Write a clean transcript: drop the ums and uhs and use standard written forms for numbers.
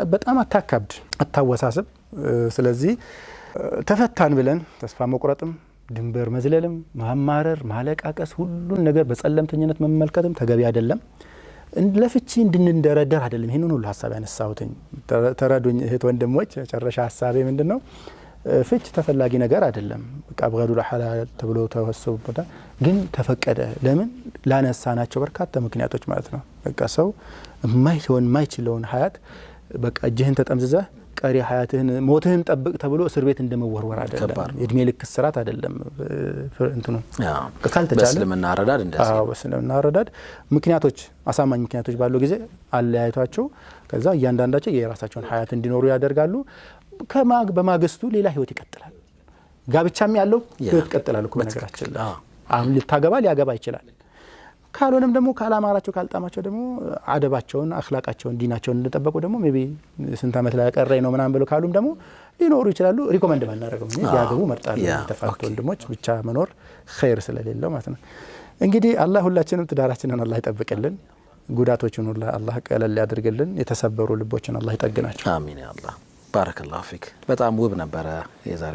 በጣም አታካብድ፣ አታወሳስብ። ስለዚህ ተፈታን ብለን ተስፋ መቁረጥም ድንበር መዝለልም ማማረር፣ ማለቃቀስ፣ ሁሉን ነገር በጸለምተኝነት መመልከትም ተገቢ አይደለም። ለፍቺ እንድንደረደር አይደለም ይህንን ሁሉ ሀሳብ ያነሳሁትኝ። ተረዱኝ እህት ወንድሞች። መጨረሻ ሀሳቤ ምንድን ነው? ፍች ተፈላጊ ነገር አይደለም። በቃ أبغض الحلال ተብሎ ተወስቦበታል፣ ግን ተፈቀደ። ለምን ላነሳናቸው በርካታ ምክንያቶች ማለት ነው። በቃ ሰው የማይሆን የማይችለውን ሀያት በቃ እጅህን ተጠምዝዘህ ቀሪ ሀያትህን ሞትህን ጠብቅ ተብሎ እስር ቤት እንደመወርወር አይደለም። የእድሜ ልክ እስራት አይደለም። እንትኑ ካልተቻለ በእስልምና አረዳድ እንደዚህ። አዎ፣ በእስልምና አረዳድ ምክንያቶች፣ አሳማኝ ምክንያቶች ባለው ጊዜ አለያይቷቸው ከዛ እያንዳንዳቸው የራሳቸውን ሀያት እንዲኖሩ ያደርጋሉ። በማግስቱ ሌላ ህይወት ይቀጥላል። ጋብቻም ያለው ህይወት ይቀጥላል እኮ በነገራችን ላይ። አሁን ልታገባ ሊያገባ ይችላል። ካልሆነም ደግሞ ካላማራቸው ካልጣማቸው ደግሞ አደባቸውን፣ አክላቃቸውን፣ ዲናቸውን እንደጠበቁ ደግሞ maybe ስንት ዓመት ላይ ቀረኝ ነው ምናምን ብለው ካሉም ደግሞ ሊኖሩ ይችላሉ። Recommend ባናደርገው ቢያገቡ እመርጣለሁ። የተፋቱ ወንድሞች ብቻ መኖር ኸይር ስለሌለው ማለት ነው። እንግዲህ አላህ ሁላችንም ትዳራችንን አላህ ይጠብቅልን፣ ጉዳቶችን ሁላ አላህ ቀለል ያድርግልን፣ የተሰበሩ ልቦችን አላህ ይጠግናቸው። አሚን ያ አላህ። بارك الله فيك። በጣም ውብ ነበረ የዛሬ